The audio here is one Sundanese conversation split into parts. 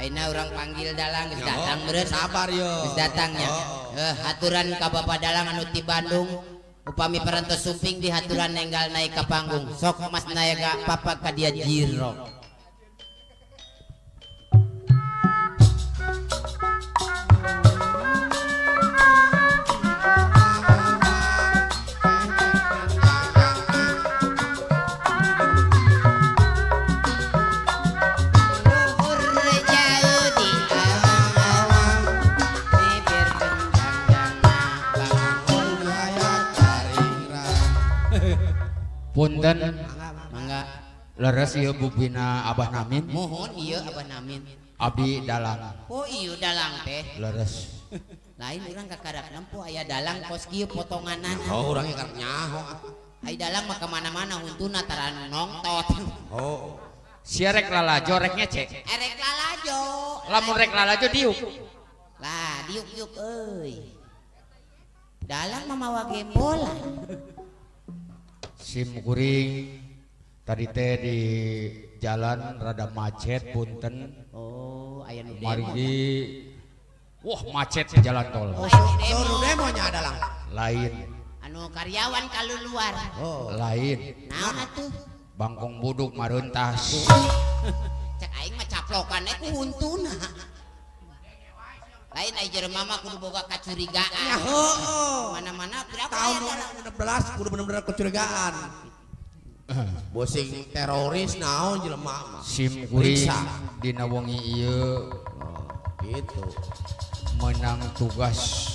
Ayeuna urang panggil dalang geus datang meureun. Sabar yo. Geus datangnya. Haturan ka Bapak Dalang anu ti Bandung. Upami parantos sumping di haturan nenggal naik ka panggung. Sok Mas Nayaga papa ka dia jirok. Punten mangga leres ieu bubina Abah Namin. Mohon ieu Abah Namin. Abdi dalang. Oh ieu dalang teh. Leres. Lain urang kakarak nempo aya dalang kos kieu potonganana. Oh urang ge karek nyaho. Ai dalang mah ka mana-mana huntuna tara nongtot. Oh. Sia rek lalajo rek ngece. Erek lalajo. Lamun rek lalajo diuk. Lah diuk-diuk euy. Dalang mah mawa gembolan. Sim kuring tadi teh di jalan rada macet punten. Oh, aya nu demo. Margi wah macet di jalan tol. Oh, nu demonya dalang. Lain. Anu karyawan kaluar. Oh, lain. Naon atuh? Bangkong buduk mareuntas. Cek aing mah caplokan ku huntuna. Lain ai jelema mah kudu boga kacurigaan. Ya heueuh. Mana-mana berapa tahun 2016 kudu bener-bener kecurigaan. Bosing teroris naon jelema mah. Sim kuring dina wengi ieu oh, gitu. Menang tugas.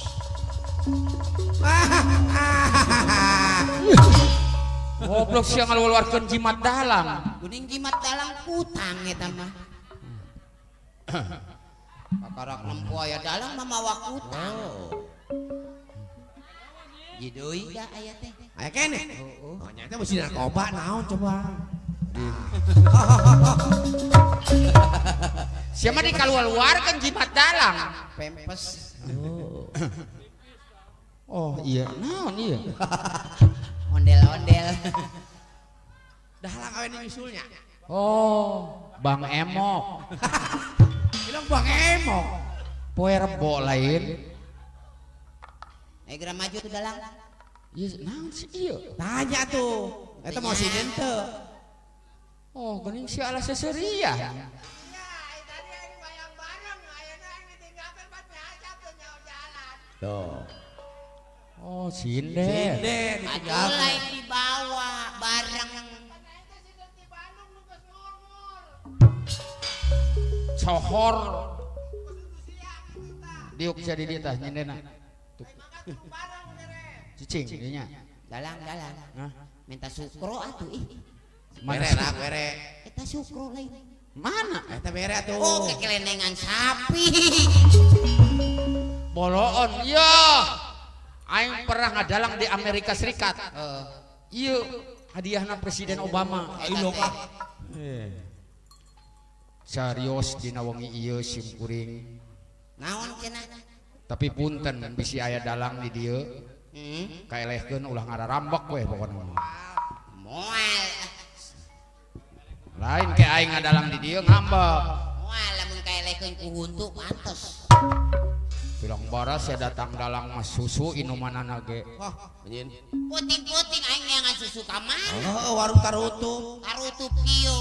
Goblok sia ngaluarkeun jimat dalang. Kuning jimat dalang kutang eta mah. Kakarak nempo aya dalang mah mawa kutang. Jideui da aya teh. Aya keneh. Heeh. Oh nya teh mesti narkoba naon coba. Sia mah dikaluarkeun jimat dalang. Pempes. Oh iya naon ieu. Ondel-ondel. Dalang awe nyusulnya. Oh, Bang Emok. Bilang Bang Emok. Poe rebo lain. Geura maju tuh dalang. Ieu naon sih ieu? Tanya tuh. Eta mau sinden teu. Oh, geuning si ala seseriah. Ya, tadi aing bayang bareng, ayeuna aing ditinggalkeun pas acap teu nyaho jalan. Tuh. Oh, sinden. Sinden ditinggalkeun. Atuh lain dibawa bareng. Cohor. Diuk jadi di tah nyindena. Cicing dinya. Dalang, dalang. Minta sukro atuh ih. Bere lah, bere. Eta sukro lain. Mana? Eta bere atuh. Oh, kekelenengan sapi. Boloon, ya. Aing pernah ngadalang di Amerika Serikat. Ieu hadiahna Presiden Obama. Ilok ah. Serius dina wengi ieu sim kuring. Naon cenah? Tapi punten bisi aya dalang di dieu. Kaelehkeun ulah ngararambek we pokona mah. Moal. Lain ke aing ngadalang di dieu ngambek. Moal lamun kaelehkeun ku huntu pantes. Bilang baras ya datang dalang mas susu inumanana ge. Wah, anjeun. Puting-puting aing neangan susu ka mana? Heeh, warung tarutup. Tarutup kieu.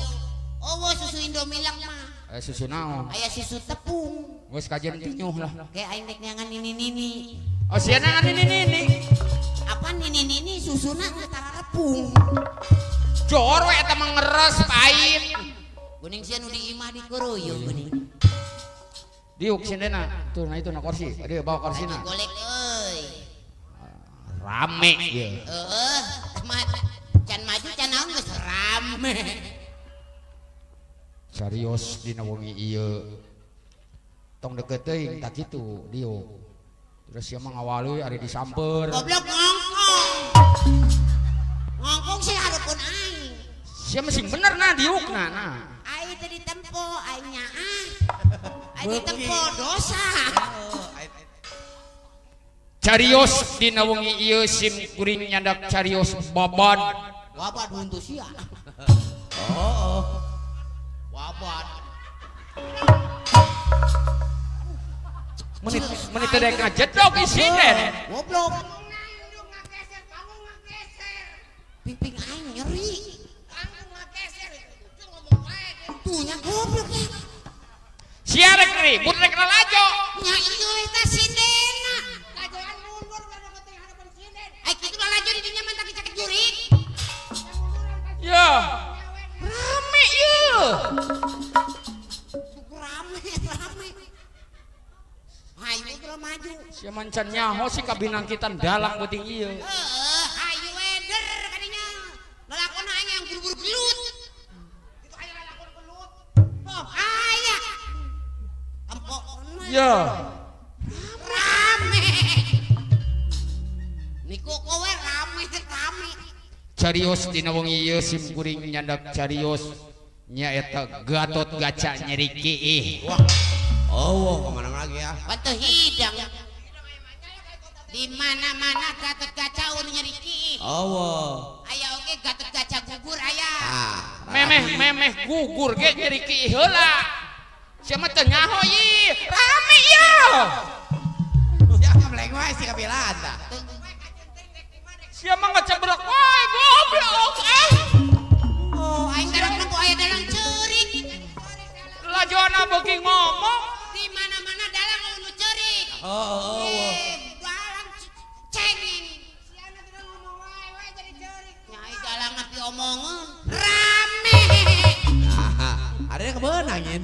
Oh, susu Indomilk mah. Susu naon? Aya susu tepung. Geus kajen tinyuh lah. Kayak aing rek neangan nini-nini. Oh, sia neangan nini-nini. Apa nini-nini susuna geus tepung. Jor we eta mah ngeres pahit. Geuning sia nu di imah dikuruyung geuning. Diuk sindena. Tuh nah itu na kursi. Dia bawa kursina. Golek euy. Rame ieu. Heeh, can maju can naon geus rame. Serius dina wengi ieu. Tong deket teuing tak kitu diuk. Terus sia mah ngawalui ari disamper. Goblok ngongkong. Ngongkong sih hareupeun aing. Sia mah sing bener nah diukna nah. Aing teh ditempo aing nyaah. Aing ditempo dosa. Carios dina wengi ieu sim kuring nyandak carios babad. Babad huntu sia. Oh. Babad. Menit menit teh ngajedog isinden. Goblok. Piping aing nyeri. Panggung ngageser itu ngomong wae. Tuh nya goblok ya. Sia rek ribut rek lalajo. Nya ieu eta sindena. Lajoan mundur ka penting hadapan sinden. Ai kitu lalajo di dinya mah tak cakep jurik. Ya. Rame ieu. Suku rame rame. Hayu geura maju. Sia mancan nyaho sih kabinangkitan dalang penting ieu. Heeh, hayu weder kadinya. Lalakon aing yang buru-buru gelut. Itu aya lalakon gelut. Oh, aya. Tempok. Ya. Rame. Niku kowe rame rame. Carios dina wengi ieu sim kuring nyandak carios nyaeta Gatot Gaca nyeri kiih. Wah. Oh, kemana lagi ya? Batu hidang. Di mana-mana Gatot Gaca unu nyeri kiih. Oh. Aya oge Gatot Gaca gugur aya. Memeh memeh gugur ge nyeri kiih heula. Sia mah teu nyaho ieu. Rame ieu. Sia ngamleng wae si kabilaan tah. Sia mah ngacebrek wae goblok ah. Oh, aing darah ku aya dalang ceurik. Lajona beuki ngomong. Di mana-mana dalang unu ceurik. Oh, oh. Dalang cengeng. Siana teh ngomong wae wae jadi ceurik. Nyai dalang api omongan. Rame. Nah, ada yang kebenangin.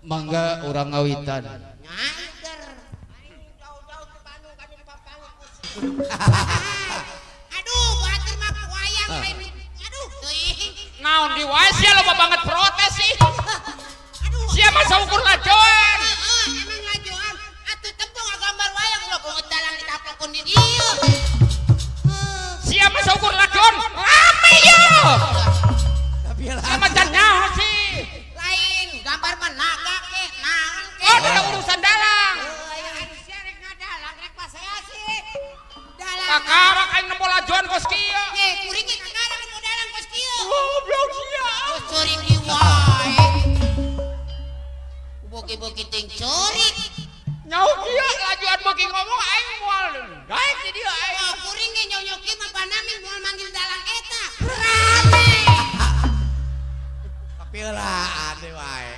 Mangga urang ngawitan. Nyai der. Aduh, batur mah wayang lain. Aduh, teuing. Naon di wae sia loba banget protes sih. Aduh. Sia mah saukur lajoan. Heeh, emang lajoan. Atuh tembung gambar wayang ulah banget dalang ditapelkeun di dieu. Sia mah saukur lajoan. Rame ieu. Sia mah can nyaho sih. Lain gambar mah naga ke, naon ke. Oh, ada urusan dalang. Sia rek ngadalang rek pasea sih. Kakarak aing nempo lajoan kos kieu. Ye, kuring ge kakarak nempo dalang kos kieu. Goblok sia. Kos ceurik di wae. Boki-boki ting ceurik. Nyaho kieu lajoan beuki ngomong aing moal daek di dieu aing. Oh, kuring ge nyonya kieu mah panami moal manggil dalang eta. Rame. Kapilaan deui wae.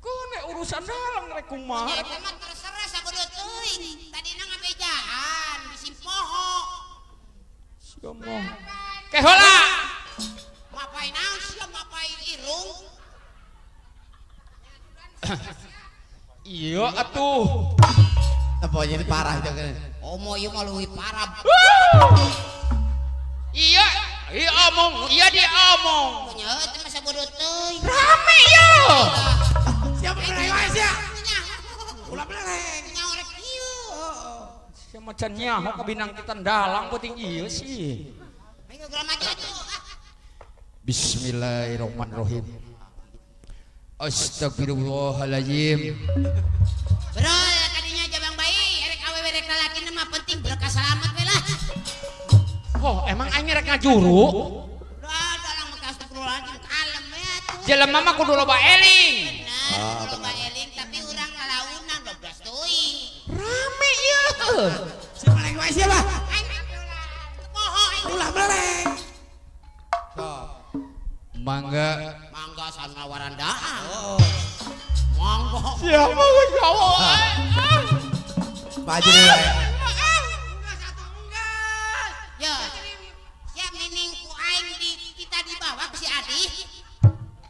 Keun urusan dalang rek kumaha. Eta mah terserah sabodo teuing. Tadina ngabejaan bisi poho. Sia mah. Ke heula. Mapai naon sia mapai irung. Iya atuh. Tempo jadi parah itu kan. Omo ieu mah leuwih parah. Iya, iya omong, iya dia omong. Nya teh mah sabodo teuing. Rame ieu. Siapa beleng wae sia? Ulah beleng. Nyaho rek ieu. Sia macan nyaho kabinangkitan dalang penting ieu sih. Ayo geura maju atuh. Bismillahirrahmanirrahim. Astagfirullahaladzim. Bro, kadinya jabang bayi, erek awewe rek lalaki mah penting berkah selamat we lah. Oh, emang aing rek ngajuru? Lah, dalang mah astagfirullahaladzim kalem we atuh. Jelema mah kudu loba eling. Bener, kudu loba eling tapi urang lalaunan 12 teuing. Rame ieu. Sia meleng wae sia bah. Aing poho aing. Ulah meleng. Sok. Mangga mangga sana warandaan. Oh. Mangga. Siapa geus nyawa aing? Maju deui wae. Enggak satu enggak. Ya. Siap nining ku aing di kita dibawa ku si Adi.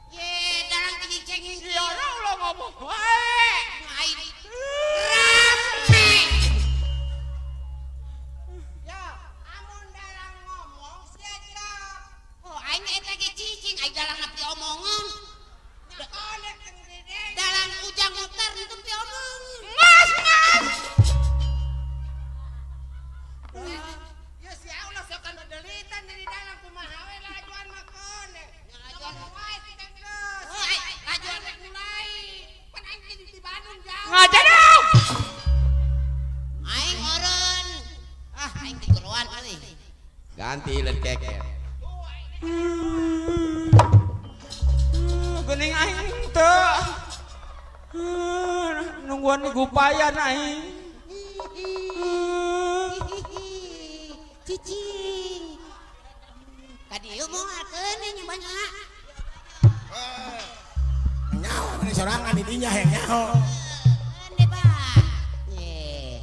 Ye, dalang tinggi cengeng. Sia ulah ngomong wae. Aing rame. Ya, amun dalang ngomong sia jawab. Oh, aing eta ge cicing, aing dalang nepi omongan. Konek teng dede. Dalang ujang mutar teu pi omongan. Mas, mas. Ya sia ulah sok kadelitan dari dalang kumaha we lajuan mah konek. Lajuan wae sih kan geus. Oh, aing lajuan Rek mulai. Pan aing di Bandung jauh. Ngajedog. Aing eureun. Ah, aing digeroan euy. Ganti leun keker. Geuning aing teu. Nungguan digupayan aing. Cici. Ka dieu moal keuning banyak. Nyaho mani sorangan di dinya hayang nyaho. Keun bah. Ye.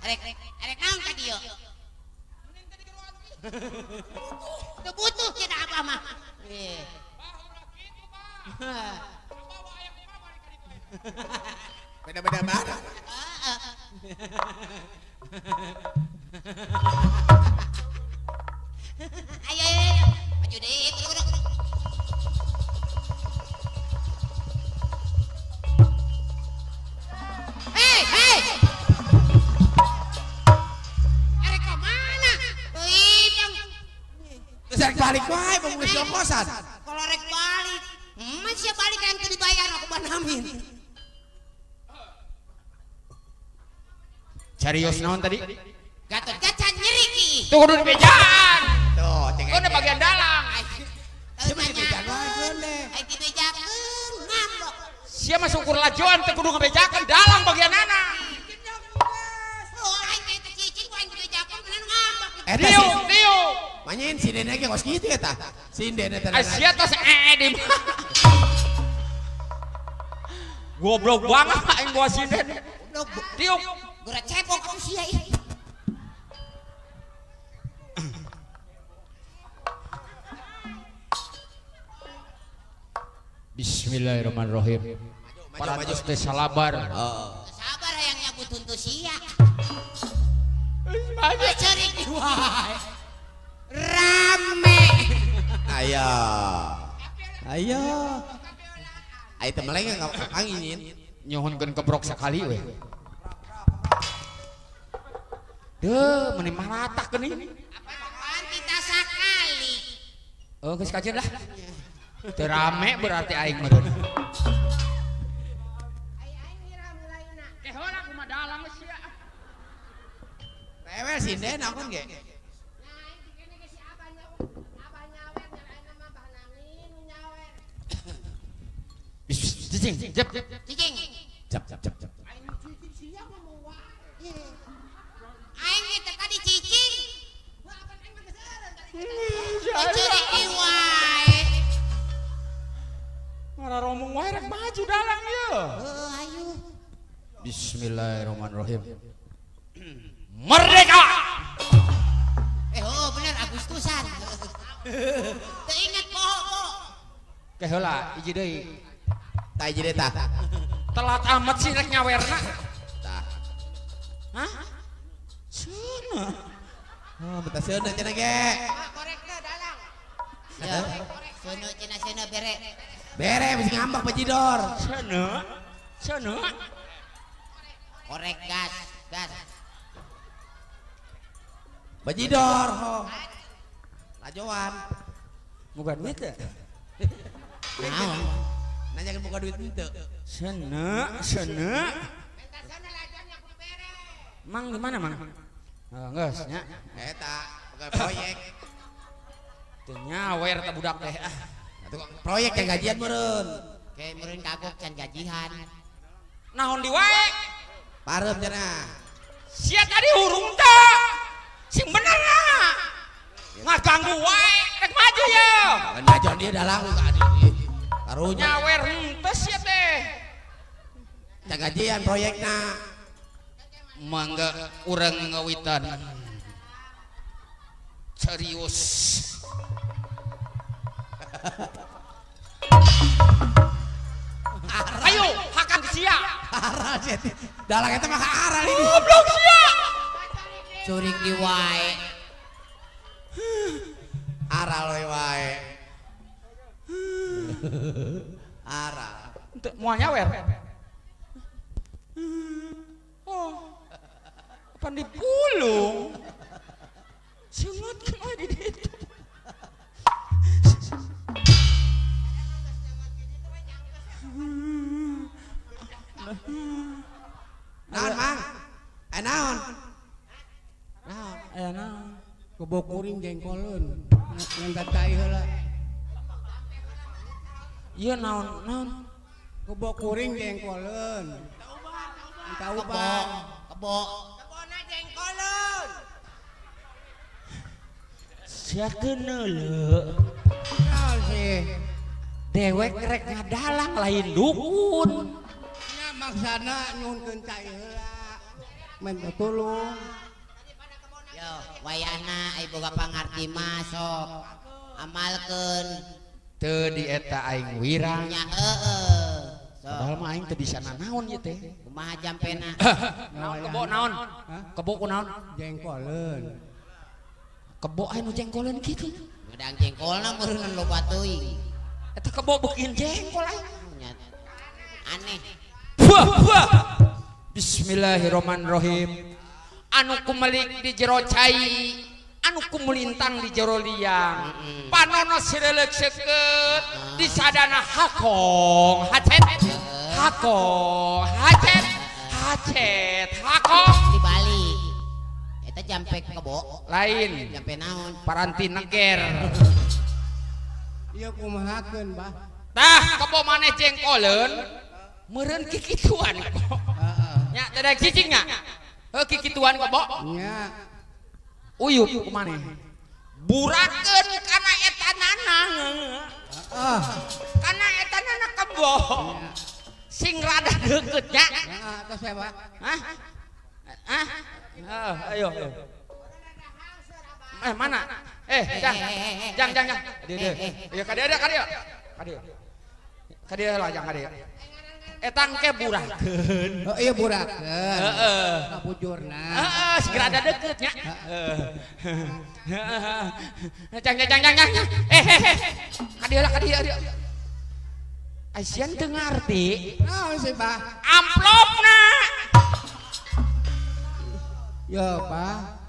Arek arek naon ka dieu? Teu butuh cenah abah mah. Ye. Beda-beda barang. Ayo ayo ayo. Maju deui kudu. Hei, hei. Arek ka mana? Teuing. Terus arek balik wae mun geus ongkosan. Kalau rek balik, masih balik yang teu dibayar aku banamin. Carios naon tadi? Gatot Kaca nyeri ki. Tuh kudu dibejaan. Tuh, ceng. Kudu bagian dalang. Sia dibejakeun wae deh. Ai dibejakeun ngambek. Sia mah syukur lajoan teu kudu ngabejakeun dalang bagian anak. Oh, aing teh cicing ku aing dibejakeun bener ngambek. Diuk, diuk. Manyin sindena ge kos kitu eta. Sindena teh. Sia tos ee di mah. Goblok banget aing bawa sinden. Diuk. Gora cebok aku sia ih. Bismillahirrahmanirrahim. Parantos teh salabar. Sabar hayang nyabut huntu sia. Maju ceurik wae. Rame. Ayo. Ayo. Ayo teh meleng angin. Nyuhunkeun kebrok sakali we. Deuh, meni maratak geuning. Apaan kita sakali. Oh, geus kajeun lah. Teu rame berarti aing meureun. Ai aing ngira mulaina. Ke heula kumaha dalang sia. Rewel sinden naon ge. Nah, aing dikene ge si abah abah nyawer nya ayeuna mah bah nangin nu nyawer. Cicing, jep. Cicing. Jep, jep, jep. Aing cicing sia ngomong wae. Aing teh tadi cicing. Wah, apan aing mah geus eureun tadi. Ceurik wae. Ngararomong wae rek maju dalang ieu. Heuh, ayo. Bismillahirrahmanirrahim. Merdeka. Oh bener Agustusan. Teu inget poho poho. Ke heula hiji deui. Tah hiji deui tah. Telat amat sih rek nyawerna. Tah. Hah? Seuneu. Oh, betah seuneu cenah ge. Korekna dalang. Ya, seuneu cenah seuneu bere. Bere mesti ngambek bajidor. Seuneu. Seuneu. Korek gas, gas. Bajidor. Lajoan. Boga duit teh? Naon? Nanyakeun boga duit henteu. Seuneu, seuneu. Menta seuneu lajoan nya kudu bere. Mang di mana, Mang? Geus nya. Eta, boga proyek. Teu nyawer teh budak teh ah. Proyek yang gajian meureun. Kayak meureun kagok can gajihan. Naon di wae? Pareup cenah. Sia tadi hurung teh. Sing bener lah. Ngaganggu wae rek maju ye. Majuan dia dalang ka di. Karunya. Nyawer henteu sia teh. Can gajian proyekna. Mangga urang ngawitan. Serius. Ayo, hakan sia. Aral sia. Dalang eta mah ka aral ini. Goblok sia. Curik di wae. Aral we wae. Aral. Teu moal nyawer. Oh. Pan dipulung. Seungeut we di ditu. Naon, Mang? Aya naon? Naon? Aya naon? Kebo kuring jengkoleun. Ngan cai heula. Ieu naon naon? Kebo kuring jengkoleun. Taubat. Kebo. Kebona jengkoleun. Sia keuneuleuk. Naon sih? Dewek rek ngadalang lain dukun. Nya maksana nyuhunkeun cai heula. Minta tulung. Yo, wayahna ai boga pangarti mah sok amalkeun. Teu di eta aing wirang. Nya heeh. Padahal mah aing teu bisa nanaon ieu teh. Kumaha jampena? Naon kebo naon? Kebo ku naon? Jengkoleun. Kebo aya nu jengkoleun kitu. Ngedang jengkolna meureun loba teuing. Eta kebo beukin jengkol aing. Aneh. Buah buah. Bismillahirrahmanirrahim. Anu kumelik di jero cai, anu kumulintang di jero liang. Panono sireleuk seukeut di sadana hakong hacet. Hakong hacet. Hacet hakong dibalik. Eta jampe kebo lain. Jampe naon? Paranti neger. Ieu kumahakeun, Bah? Tah kebo maneh jengkoleun meureun kikituan kok. Nya teh daek cicing nya. Heuh kikituan kebo. Nya. Uyup ku maneh. Burakeun kana eta nana. Heeh. Kana eta nana kebo. Sing rada deukeut nya. Heeh, tos we, Pak. Hah? Hah? Heeh, ayo. Eh, mana? Eh, jang. Jang, jang, jang. Dieu, dieu. Ieu ka dieu, ka dieu. Ka dieu. Ka dieu lah, jang ka dieu. Eta engke burakeun. Oh iya burakeun. Heeh. Ka bujurna. Heeh, segera ada deukeut nya. Heeh. Jang jang jang jang. Eh eh eh. Ka dieu lah ka dieu dieu. Asian teu ngarti. Naon sih, Pak? Amplopna. Ya, Pak.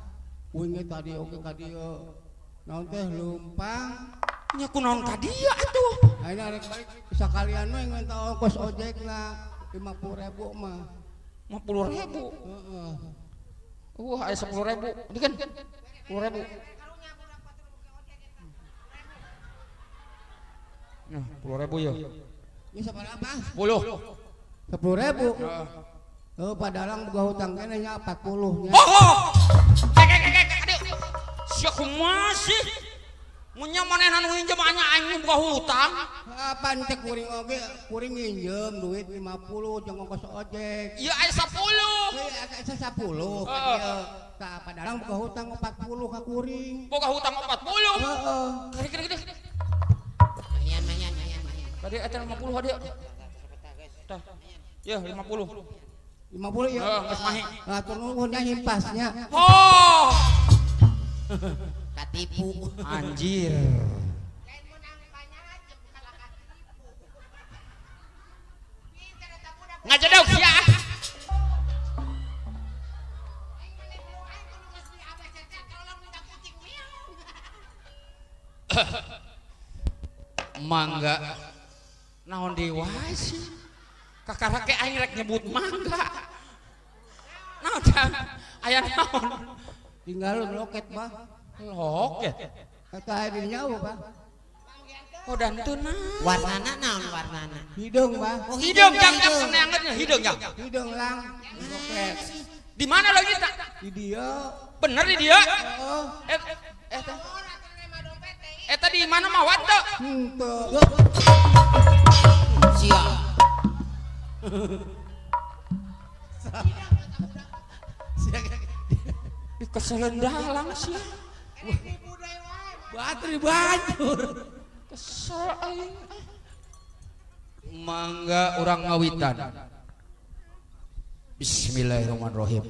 Uing tadi oge ka dieu. Naon teh leumpang. Nya kunaon ka dieu atuh? Ayeuna rek balik sakalian we ngan ongkos ojekna 50.000 mah. 50.000? Heeh. Wah, aya 10.000. Ini kan 10.000. Nah, 10.000 ya. Ini sabaraha? 10. 10.000. Heeh. Oh, padalang boga hutang keneh nya 40 nya. Oh. Kek kek kek kek. Sia kumaha sih? Munya manehna nu nginjem anya aing boga hutang. Apaan teh kuring oge, kuring nginjem duit 50 jeung ongkos ojek. Ieu aya 10. Ieu aya 10. Ieu ka padalang boga hutang 40 ka kuring. Boga hutang 40. Heeh. Gede gede. Mayan mayan mayan mayan. Tadi eta 50 hadieu. Tah. Yeuh 50. 50 ya. Heeh, geus mahi. Hatur nuhun nya himpasnya. Oh. Katipu. Anjir. Lain menang banyak kalah katipu. Ngajedog sia. Mangga. Naon deui wae sih? Kakarake aing rek nyebut mangga. Naon jang? Aya naon? Tinggal loket, Bah. Loket. Eta aya di nyawa, Bah. Oh, dan teu naon? Warnana naon warnana? Hideung, Bah. Oh, hideung jang jang seneangan hideung jang. Hideung lang. Loket. Di mana lagi tak? Di dia. Bener di dia? Heeh. Eta. Eta di mana mawat teu? Henteu. Sia. Di keselen dalang sia. Bateri banjur. Kesel aing. Mangga urang ngawitan. Bismillahirrahmanirrahim.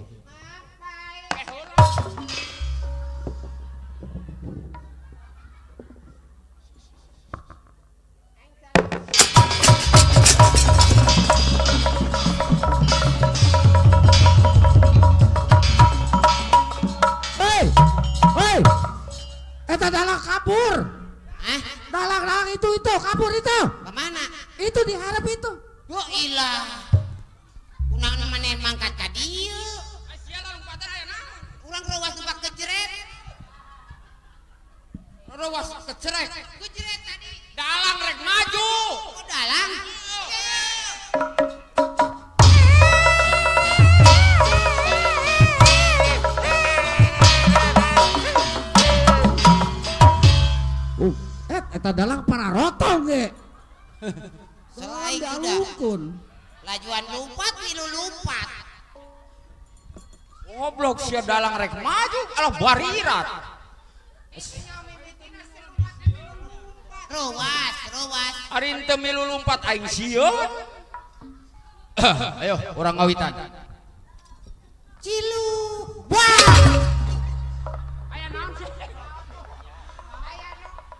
Hei, hei, eta dalang kabur. Hah? Dalang-dalang itu kabur itu. Kemana? Itu diharap itu. Yo ilah. Kunaon maneh mangkat ka dieu? Sia lompatan aya naon? Urang reuwas numpak kejret. Ruas kecerek. Kecerek tadi. Dalang rek maju. Oh, dalang. Eta dalang para rotong ge. Selain dialungkeun. Lajuan lompat milu lompat. Goblok sia dalang rek maju alah barirat. Ruas, ruas. Ari teu milu lompat aing sieun. Ayo urang ngawitan. Cilu. Wah. Aya naon sih?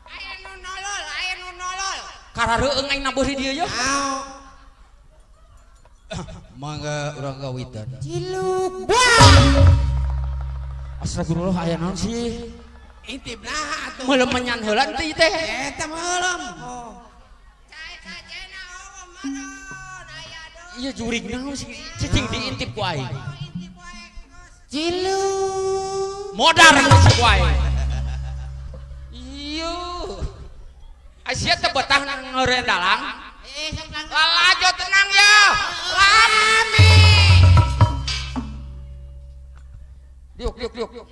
Aya nu nolol, aya nu nolol. Karareueung aing nabeuri dieu ye. Mangga urang ngawitan. Cilu. Wah. Astagfirullah aya naon sih? Intip naha atuh. Meulem menyan heula teh teh. Eta meulem. Oh. Cai-cai eueuh meureun aya deui. Ieu jurig naon sih? Cicing diintip ku aing. Cilu. Modar geus ku aing. Ieu. Asia teh betah ngeureun dalang. Eh, sok lang. Lalajo tenang ya. Rame. Diuk diuk diuk.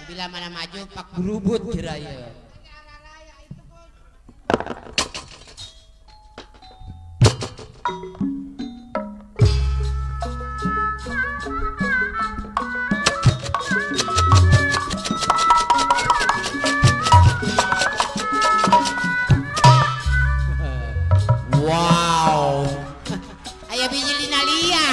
Bila mana maju pak berubut jiraya. Wow. Aya biji lina lia.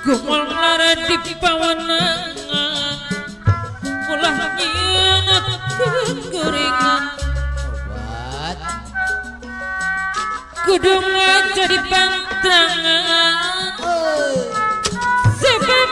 Kumul di pawanangan ulah nyeunat kegorengan obat kudu jadi pantrangan sebab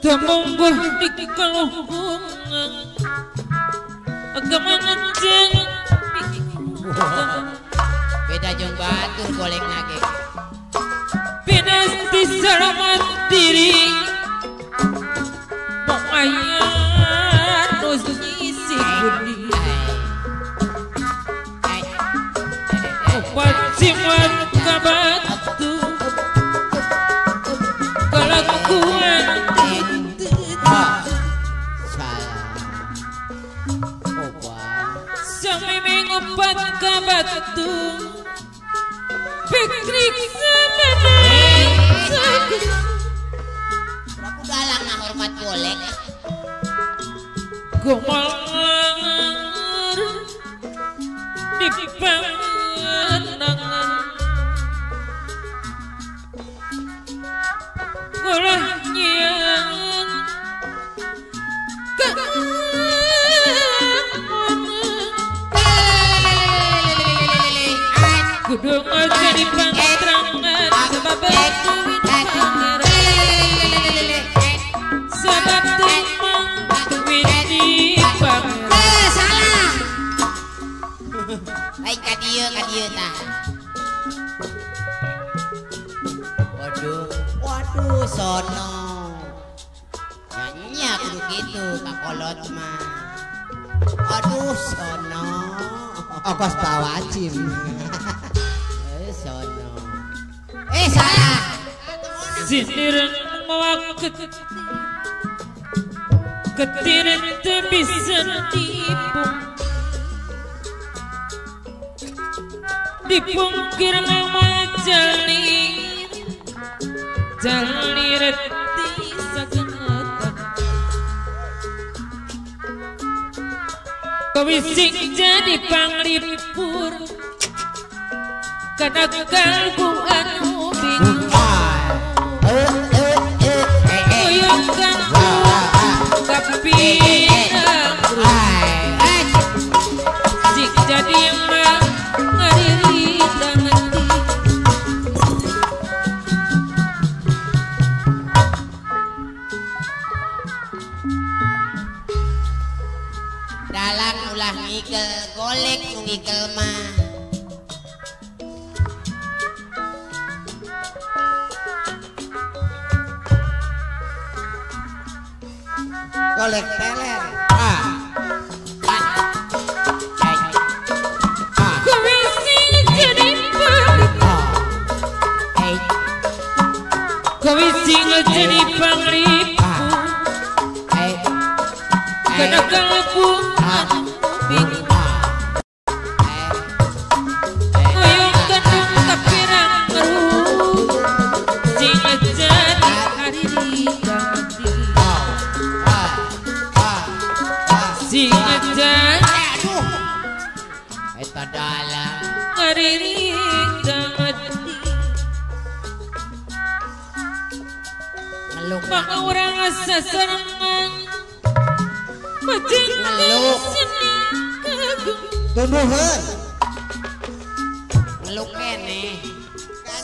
Temungguh di kaluhungan agama ngejeng beda jeung batur golek nage pinasti selamat diri pokoknya terus ngisi budi obat jimat kabatu kelakuan sampai obat kabatu pikrik sebenarnya aku dalang ngahormat golek gomalar di pandangan golahnya kudu jadi pangtrangan sebab duit pangeran sebab tumpang duit di pangeran salah baik ka dieu tah waduh waduh sono nyanyi kudu kitu kakolot mah aduh sono okos bawacim sono salah sindiran mewakit ketirin bisa dipungkir mama jalir jalir di sagenatan kawising jadi panglipur karena kalbu anu bingung uyung kamu kapinang jik jadi mah ngadiri tangan dalang ulah ngigel golek nu ngigel mah golek teler kawising jadi panglipur karena kalbu anu bingung uyung kandung kapirang meru sing jadi hariri ganti sing jadi aduh eta dalang hariri ganti ngeluk maka urang asa serengan ngeluk tunduheun ngeluk keneh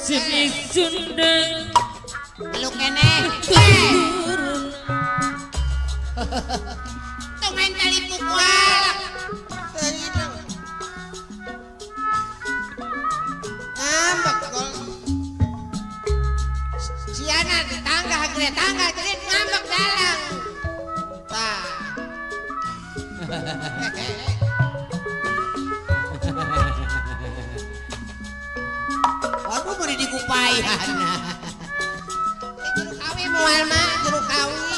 seni Sunda ngeluk keneh tong main tali pukul ngambek gol siana tangga hagre tangga jadi ngambek dalang tah waduh mau dikupayan juru kawi mual mah juru kawi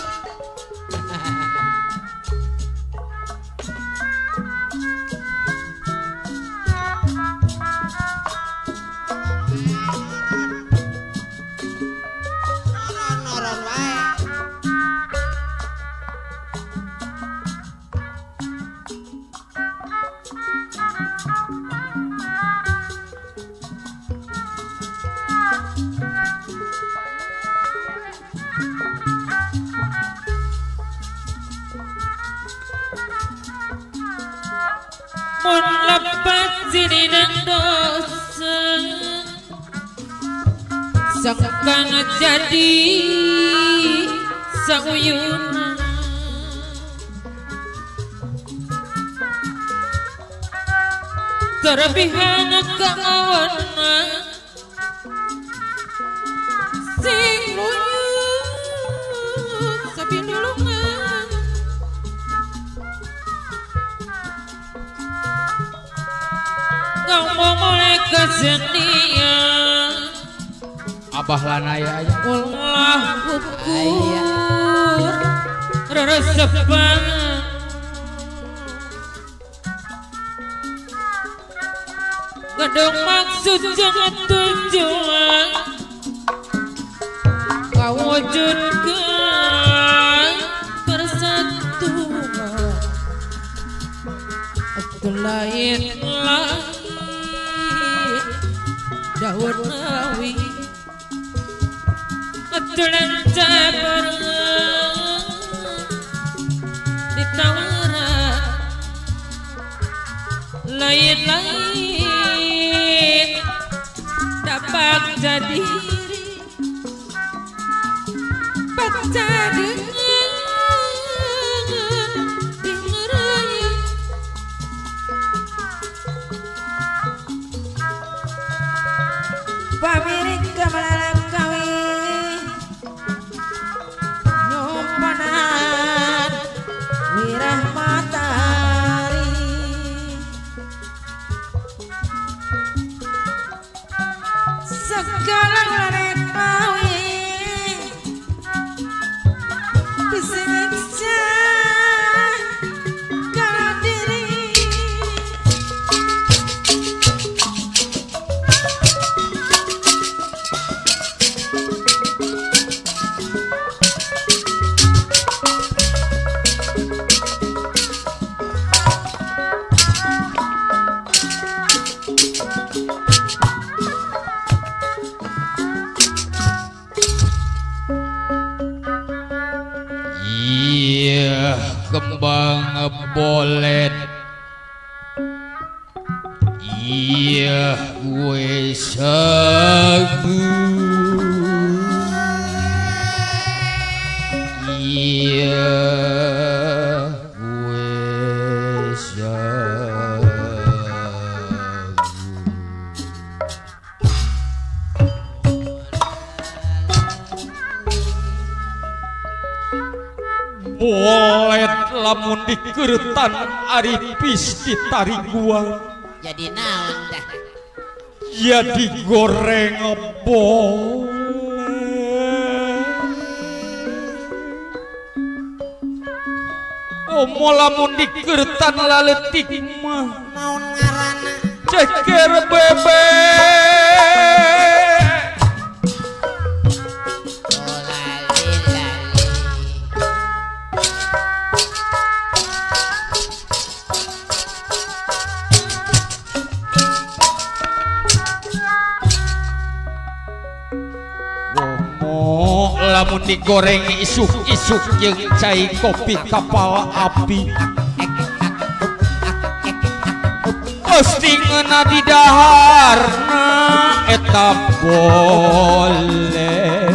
noron wae Mun lepat sini dosa Sekang jadi Sauyuna terbihan kawana sing luyut sapinulungan ngomong mulai kesenian Abah lanaya aja ulah ukur reresepan gedung maksud jangan tujuan kau wujudkan persatuan lain lain daun nawi tulan cabar ditawaran lain-lain dapat jadi baca dengan dengerai pamirik kemalalam kawin nyompanan wirah matahari segala ngelaret mawi disiksa kalau diri. Iya kembang bolet iya gue sagu iya gue sagu bolet lamun dikeretan ari pis ditarik gua jadi naon dah jadi goreng bolet omo lamun dikeretan laletik mah naon ngaranna ceker bebek. Lamun digoreng isuk-isuk jeung cai kopi kapal api pasti ngeuna di daharna eta boleh.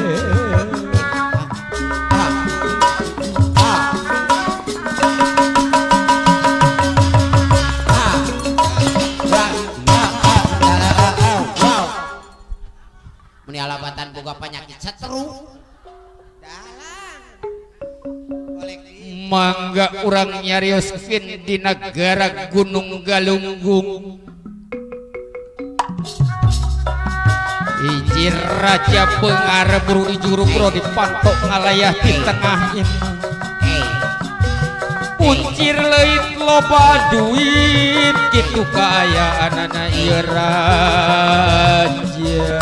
Meni alabatan boga penyakit seteru. Mangga urang nyarioskeun di negara Gunung Galunggung hiji raja pengarep buru ijuru bro dipantok ngalayah di tengah imah puncir leuit loba duit kitu kaayaanana ieu raja.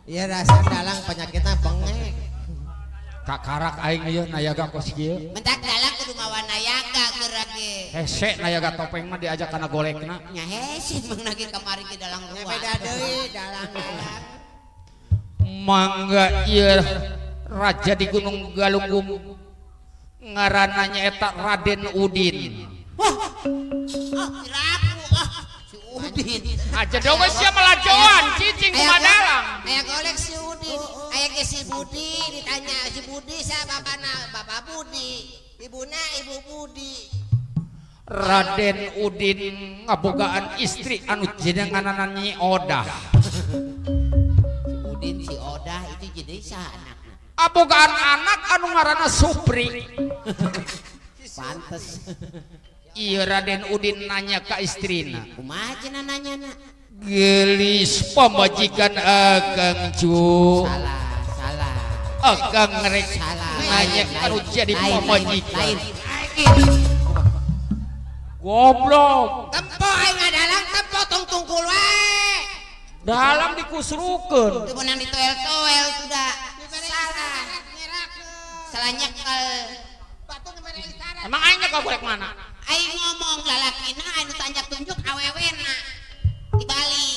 Ya rasa dalang penyakitnya bengek. Kakarak aing ieu nayaga kos kieu. Mentak dalang kudu mawa nayaga geura ge. Hese nayaga topeng mah diajak kana golekna. Nya hese mangna ge kamari ge dalang ruang. Beda deui dalang-dalang. Mangga ieu raja di Gunung Galunggung ngaranna nyaeta Raden Udin. Wah. Ah, kiraku ah. Si Udin. Aja dong sia melajoan cicing kumaha dalang. Aya golek si Udin, aya ge si Budi ditanya si Budi sa bapana Bapak Budi, ibuna Ibu Budi. Raden Udin ngabogaan istri anu jenenganana Nyi Odah. Si Udin si Odah itu jadi saha anakna? Abogaan anak anu ngaranna Supri. Pantes. Iya Raden Udin nanya ka istrina. Kumaha cenah nanyana? Gelis pamajikan akang cu. Salah, salah. Akang rek salah. Nanya anu jadi pamajikan. Lain. Goblok. Tempo aing ngadalang tempo tong tungkul wae. Dalam dikusrukeun. Teu meunang ditoel-toel sudah. Salah. Salah nyekel. Emang aing nyekel golek mana? Aing ngomong lalakina anu tanjak tunjuk awewena. Dibalik.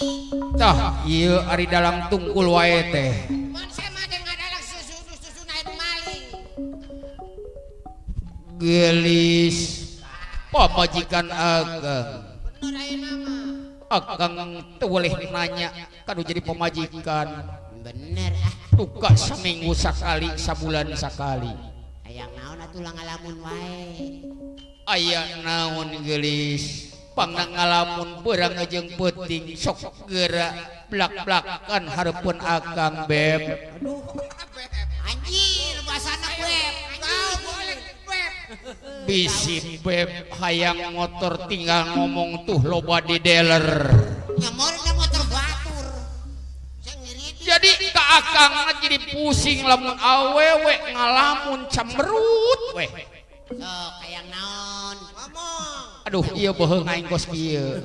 Tah, ieu ari dalam tungkul wae teh. Mun sia mah ge ngadalang susu-susuna anu maling. Gelis pamajikan akang. Bener ayeuna mah. Akang teu boleh nanya kanu jadi pamajikan. Bener ah. Tuka seminggu sakali, sabulan sakali. Hayang naon atuh ngalamun wae. Aya naon gelis pangna ngalamun beurang jeung peuting sok geura blak-blakan hareupeun akang beb. Aduh. Anjir basana beb. Beb. Bisi beb hayang motor tinggal ngomong tuh loba di dealer. Nyamor da motor batur. Jadi ka akang jadi pusing lamun awewe ngalamun cemberut weh. Sok hayang naon? Ngomong. Aduh ieu beuheung aing kos kieu.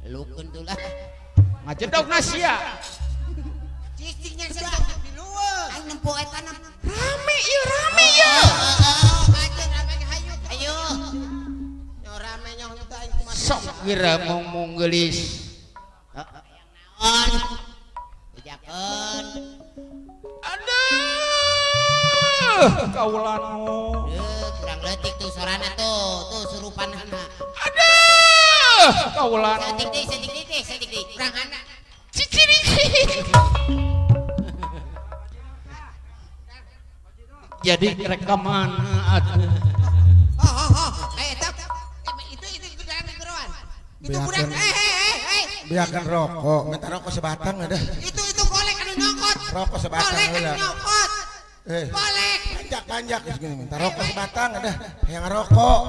Lukeun tuh lah. Ngajedogna sia. Cicingnya sedang di luar. Aing nempo eta na. Rame ieu rame ieu. Kajeun rame ge hayu. Ayo. Nyo rame nyo teu aing kumaha. Sok geura ngomong geulis. Hayang naon? Bejakeun. Aduh, kaulano. Kurang leutik tuh sorana tuh, tuh surupanana. Aduh, kaulano. Saeutik deui, saeutik deui, saeutik deui. Kurang anak. Ciciri. Jadi rek ka mana atuh? Oh, eh eta itu dalam geroan. Itu budak Biarkan rokok, minta rokok sebatang ada. Itu golek anu nyokot. Rokok sebatang golek anu nyokot. Golek. Panjak-panjak segini minta rokok sebatang ada. Yang rokok.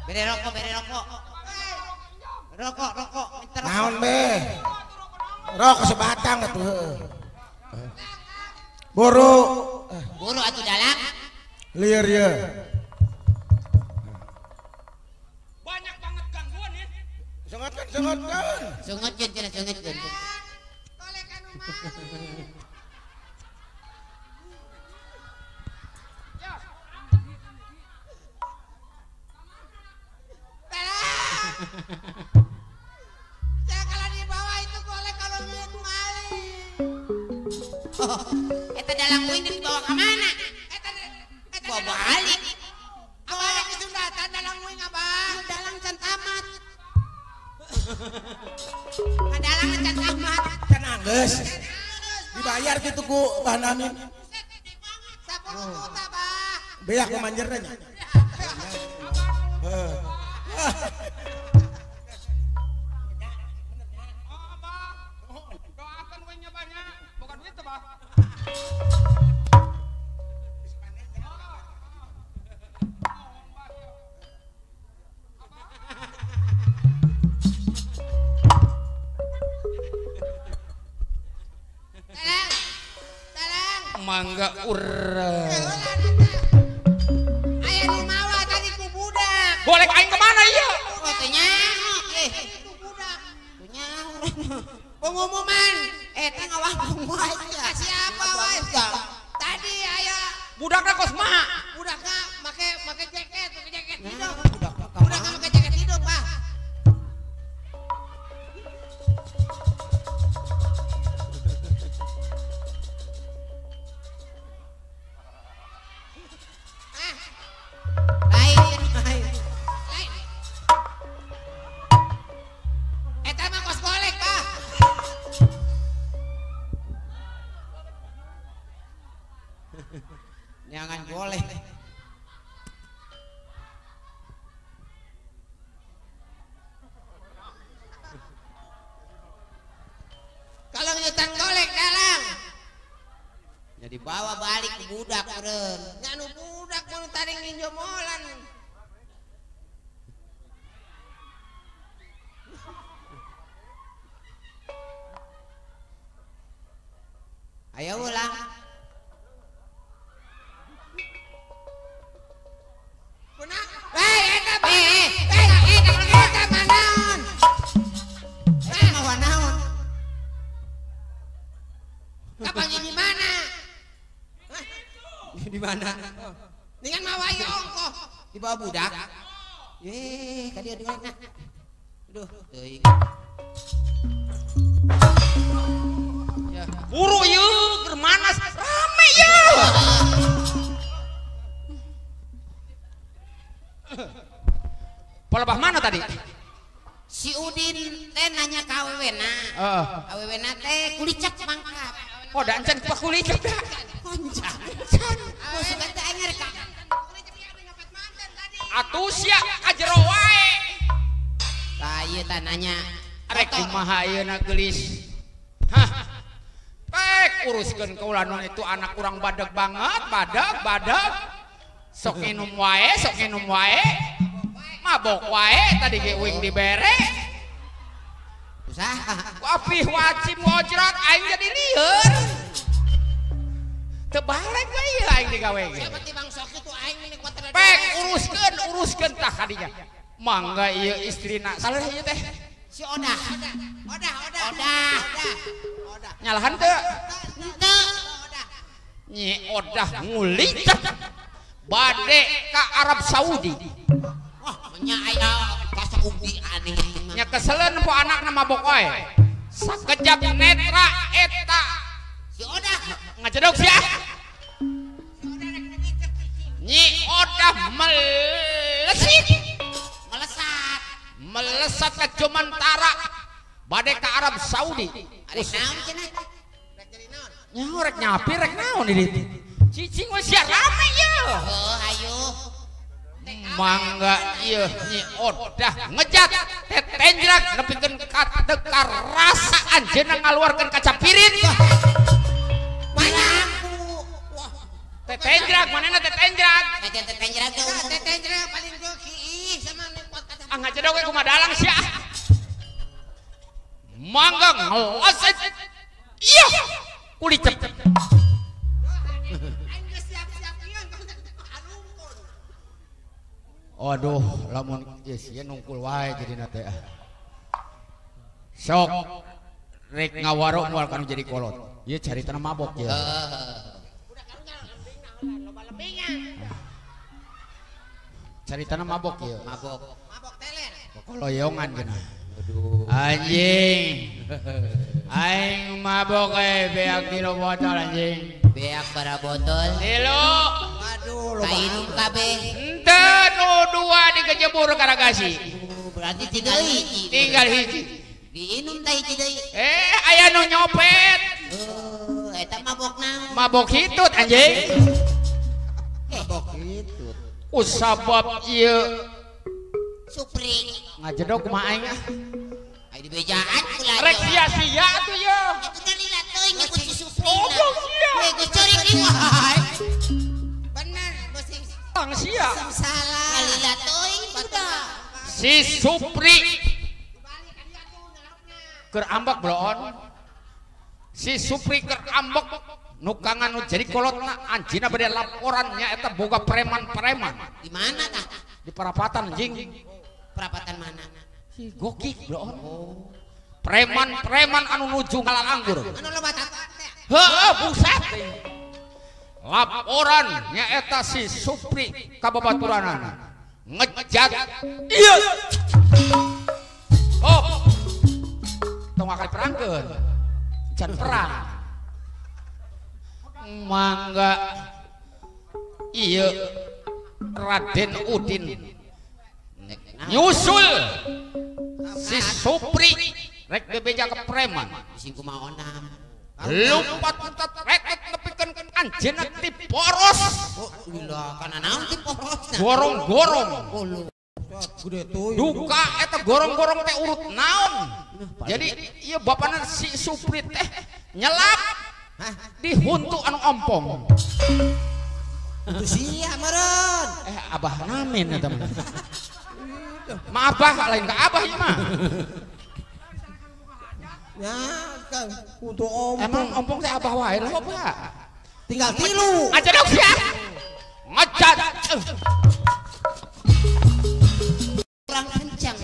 Bere rokok, bere rokok. Rokok, rokok, minta rokok. Naon be? Rokok sebatang atuh. Buru. Buru atuh dalang. Lieur ye. Banyak banget gangguan ya. Sengotkeun, sengotkeun. Sengotkeun cenah, sengotkeun. Golek anu maling. Ya kalau di bawah itu golek kalau lihat maling. Oh, eta dalang uing dibawa ke mana? Eta bawa balik. Abah itu datang dalang uing abah. Dalang can tamat. Dalang can tamat. Can anggeus. Dibayar gitu ku Bah Namin. 10 juta, Bah. Beak manjerna nya. Heeh. Doakan uangnya banyak, bukan duit bah. Dalang, dalang. Mangga urang. Aya nu mawa tadi ku budak. Golek aing kemana ieu? Oh, teu nyaho. Ku budak. Teu nyaho. Pengumuman. Eta ngawangkung wae. Siapa wae? Tadi aya Jangan boleh. Kalau nyutang golek dalang. Jadi bawa balik ke budak meureun. Nya nu budak mun tadi nginjomolan. Ayo ulang. Kuna. Hei, eta eta manaon? Eta mawa naon? Kapan di mana? Di mana? Dengan mawa ieu ongkoh. Di bawah budak. Ye, ka dieu nah. Aduh, teuing. Buru ieu keur manas rame ieu. Palebah mana tadi? Si Udin teh nanya ka awewena. Heeh. Awewena teh kulicak mangkat. Oh, da encan ku kulicak da. Encan. Musukan teh anger ka. Atuh sia ka jero wae. Tah ieu tah nanya. Arek kumaha ayeuna geulis. Hah. Pek uruskeun kaula nu itu anak urang badeg banget, badeg, badeg. Sok nginum wae, sok nginum wae. Mabok wae tadi ge uing dibere. Usaha. Apih wajib ngojrot aing jadi lieur. Teu balik we ieu aing digawe ge. Siapa tibang sok itu aing ini kuat. Pek uruskeun, uruskeun tah kadinya. Mangga ieu istrina. Salah ieu teh. Si Odah. Odah, Odah. Odah. Odah. Nyalahan teu? Henteu. Nyi Odah ngulicet bade ka Arab Saudi. Wah, nya aya ka Saudi aneh. Nya keseleun po anakna mabok wae. Sakejap netra eta si Odah ngajedog sia. Nyi Odah melesit. Melesat. Melesat ke Jumantara bade ka Arab Saudi. Arek naon cenah? Rek jadi naon? Nya rek nyapi rek naon di ditu. Cicing we sia rame ieu. Heuh hayu. Mangga ieu Nyi Odah ngejat tetenjrak nepikeun ka teu karasa anjeunna ngaluarkeun kaca pirit. Lampu. Wah, tetenjrak manehna tetenjrak. Tetenjrak teh tetenjrak paling joki sama kuat kaca. Ah ngajedog we kumaha dalang sia. Mangga ngeleset. Iya, kulicep. Aduh, lamun ieu sia nungkul wae jadina teh. Sok rek ngawaro moal kanu jadi kolot. Ieu caritana mabok ieu. Caritana mabok ieu. Mabok. Mabok teler. Koloyongan geuna. Aduh. Anjing. Aing mabok beak tilu botol anjing. Beak bara botol. Tilu. Aduh, loba. Kainum kabeh. Henteu nu dua dikejebur karagasi. Berarti tinggal hiji. Tinggal hiji. Diinum teh hiji deui. Aya nu nyopet. Oh, eta mabok naon? Mabok hitut anjing. Mabok hitut. Usabab ieu Supri ngajedog kumaha aing ah. Aya dibejaan kula. Rek sia-sia atuh ye. Atuh kan lila teuing nyebut si Supri. Goblok sia. We geus ceurik deui wae. Bener, bosing. Tang sia. Salah. Lila teuing budak. Si Supri keur ambek bloon. Si Supri keur ambek nukangan nu jadi kolotna anjina bade laporan nya eta boga preman-preman. Di mana tah? Di parapatan anjing. Perapatan mana? Si gokik bloon. Oh. Preman-preman anu nuju ngalang anggur. Anu loba tatoan teh. Heueuh buset. Laporan nyaeta si Supri ka babaturanana. Ngejat ieu. Oh. Tong akal perangkeun. Can perang. Mangga ieu Raden Udin nyusul si Supri rek bebeja ke preman sing kumaha onam lompat retet nepikeun anjeunna ti poros. Oh, gila, kana naon ti porosna? Gorong-gorong. Oh, gede tuh. Duka eta gorong-gorong teh urut naon. Jadi ieu bapana si Supri teh nyelap di huntu anu ompong. Itu sia meureun. Abah namin eta mah. Maaf bah, lain ka abah ieu mah. Ya, kan huntu ompong. Emang ompong teh abah wae lah, Pak. Tinggal tilu. Ngajedog sia. Ngejat. Kurang kencang.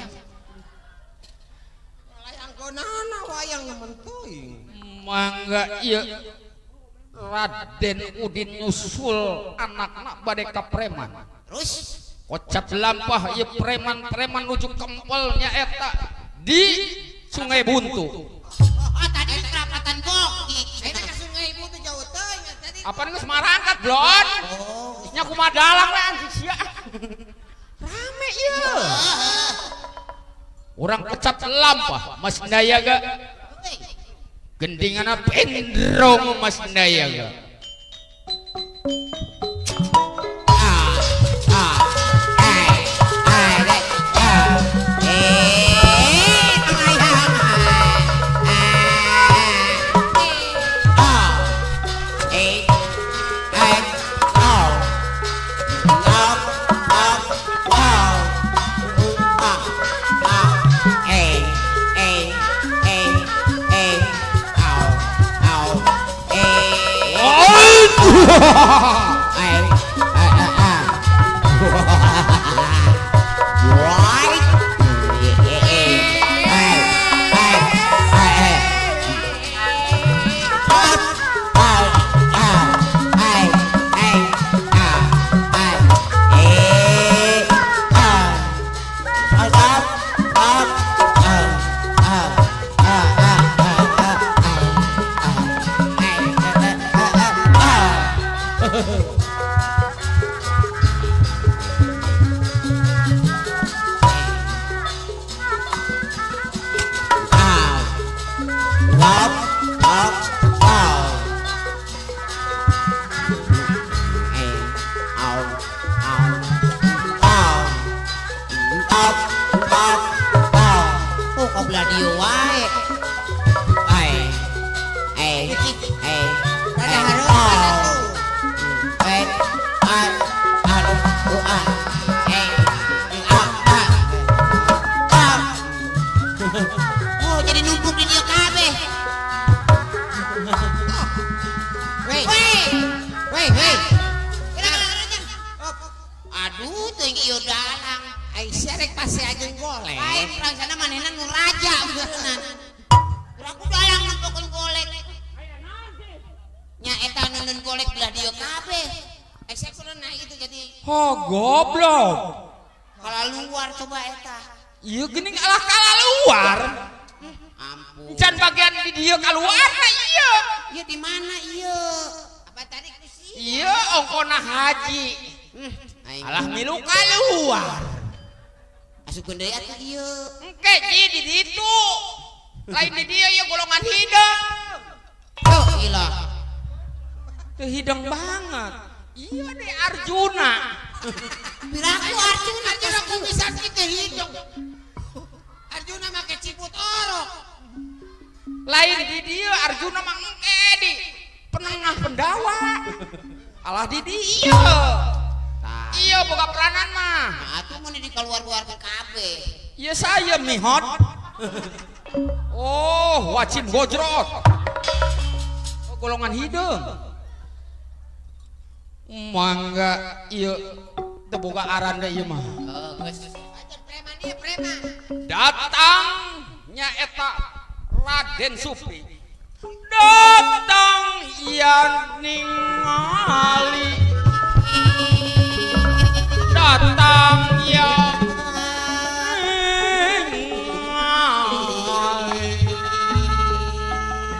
Wayang konana wayang nemen teuing. Mangga ieu Raden Udin nyusul anakna bade ka preman. Terus kocap lampah ieu preman-preman nuju kempelnya eta di Sungai Buntu. Oh, tadi perapatan boki. Ayeuna ka Sungai Buntu jauh teuing tadi. Apa geus marangkat, Blon? Oh, nya kumaha dalang we anjing sia. Rame ieu. Urang kecap lampah Mas Nayaga. Gendingana pendrong Mas Nayaga. Oh, jadi numpuk di dia kabeh. Weh. Weh, weh. Aduh, teuing ieu dalang. Ai sia rek pase ajeun golek. Lain urang sana manehna nu raja beureunan. Urang ku dalang nempokeun golek. Nya eta neundeun golek belah dieu kabeh. Ai sia kudu naik itu jadi. Oh, goblok. Kalaluar coba eta. Ieu geuning alah kalaluar. Ampun. Can bagian di dieu kaluarna ieu. Ieu di mana ieu? Apa tadi ku sia? Ieu ongkona haji. Alah milu kaluar. Asupkeun deui atuh ieu. Engke ji di ditu. Lain di dieu ieu golongan hideung. Tuh ilah. Teu hideung banget. Ieu deh Arjuna. Piraku Arjuna Arjuna ku bisa kitu hideung. Arjuna make ciput orok. Lain di dieu Arjuna mah engke di penengah Pendawa. Alah di dieu. Iya boga peranan mah. Nah, atuh mun dikeluar-keluarkeun kabeh. Iya saya mihot. Oh, wajib gojrot. Oh, golongan hideung. Mangga ieu teu boga aran deui ieu mah. Heeh, geus. Ajar preman ieu preman. Datang nya eta Raden Supri. Datang ia ningali. Datang ya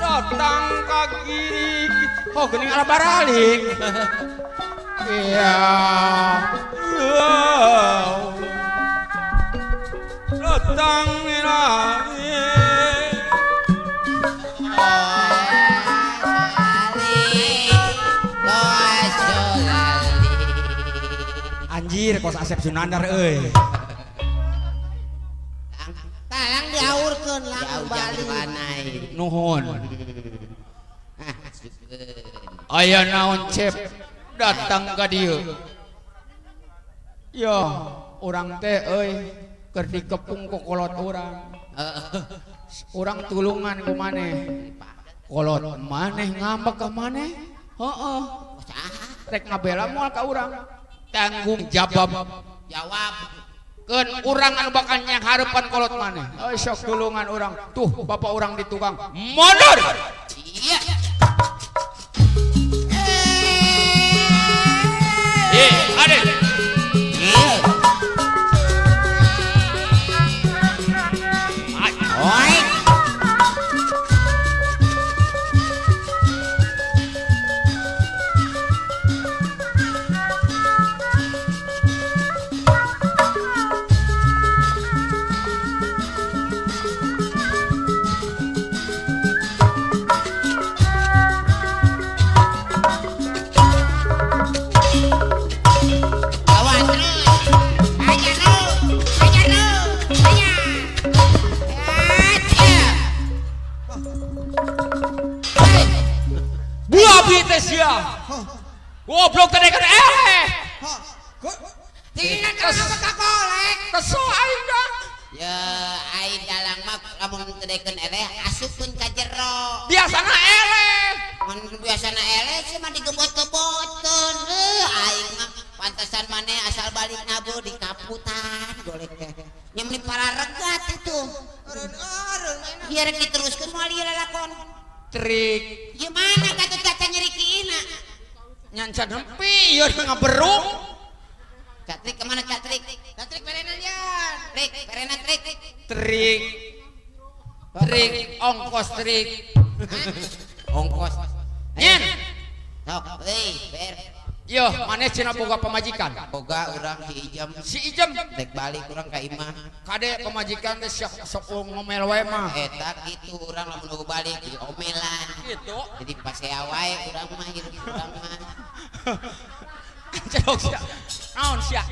datang ka kiri. Oh, geuning ala baralik. Iya. Datang ningali. Oh, Anjir kos Asep Sunandar euy. Talang diaurkeun lang balik. Nuhun. Aya naon Cep datang ka dieu. Yo, urang teh euy keur dikepung ku kolot urang. Urang tulungan ku maneh. Kolot maneh ngambek ka maneh? Heeh. Rek ngabela moal ka urang. Tanggung jawab. Jawab. Keun urang anu bakal nyanghareupan kolot maneh. Euy sok tulungan urang. Tuh bapak urang di tukang. Mundur. Iya. Eh, ade. Oi. Goblok tadi kan eleh. Tinggal kenapa kakolek? Kesel aing dah. Ya aing dalang mah lamun tedekeun eleh asupkeun ka jero. Biasana eleh. Mun biasana eleh sih mah digebot-gebotkeun. Aing mah pantesan maneh asal balik nabu di kaputan golek teh. Nya meuni pararegat itu. Eureun-eureun mainna. Ieu rek diteruskeun moal ieu lalakon. Trik. Gimana Gatot Kaca nyerikiina? Nyancan hempi ieu ngaberung. Catrik kemana Catrik? Catrik berenan yan. Trik, berenan trik. Trik. Trik ongkos trik. Ongkos. Nyen. Sok, euy, ber. Yo, maneh cenah boga pamajikan? Boga urang si Ijem. Si Ijem rek balik urang ka imah. Kade pamajikan teh sok ngomel wae mah. Eta kitu urang lamun nu balik diomelan. Kitu. Jadi pasea wae urang mah hirup urang mah. Anjlok sia. Naon sia?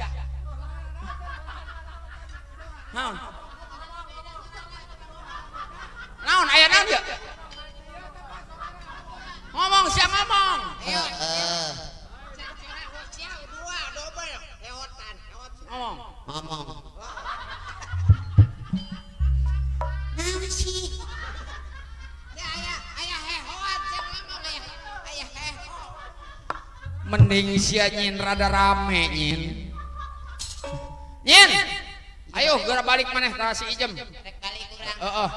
Naon? Naon aya naon ieu? Ngomong sia ngomong. Heeh. Ngomong. Ngomong. Naon sih? Ya aya aya hehoan sia ngomong aya aya heho. Mending sia nyin rada rame nyin. Nyin. Ayo geura balik maneh ka si Ijem. Rek balik urang. Heeh.